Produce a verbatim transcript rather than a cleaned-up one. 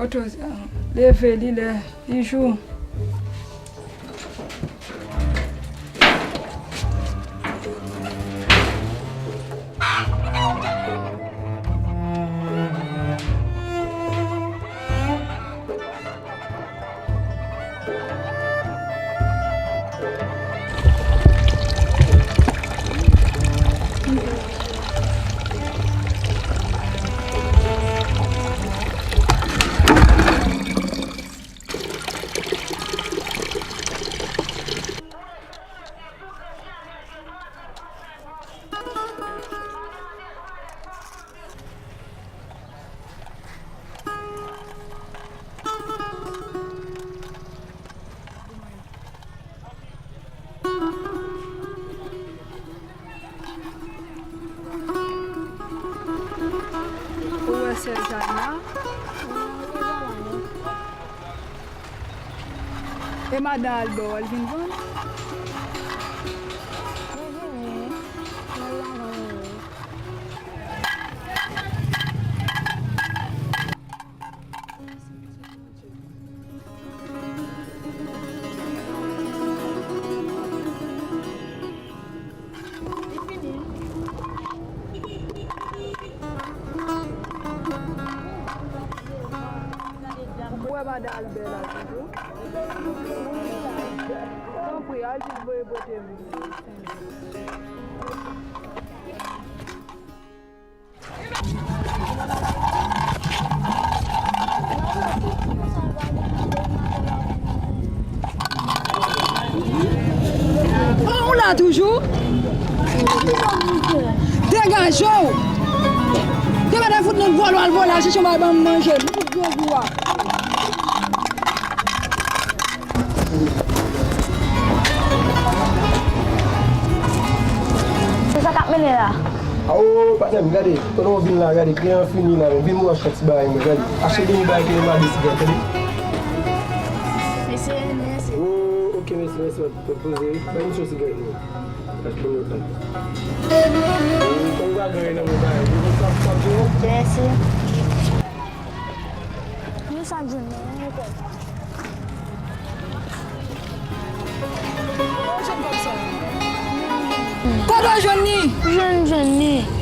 Oto, leve, li lè, li jou. Ou wè sè Jana? E madan Albert, w al vin vann? Li vini. Mwen lavan li. Ou wè madan Albert la toujou? Tanpri, al jis voye pote m. An, ou la toujou? Degaje w! Degaje w fout nou vòlò al vòlò al chèche yon bagay ban m manje. Nou fout gwo gou a. Se sa k ap mennen la? Awo, patnè m, gade, pandan w vin la, gade, kliyan an fini la, men vin mwen achte yon ti bagay, mwen, gade. Achte de bagay ke yon mari sigarèt, tande? Mesye, mèsi. Oh, ok, mèsi, mèsi, mèsi. Poze, wi. Bay misye yon sigarèt, non. Pas pou nou tan. Ou pa gen nan mwen bagay. Ou pa, pa, pa, mèsi. Kote w jwenn li? Jwenn, jwenn li.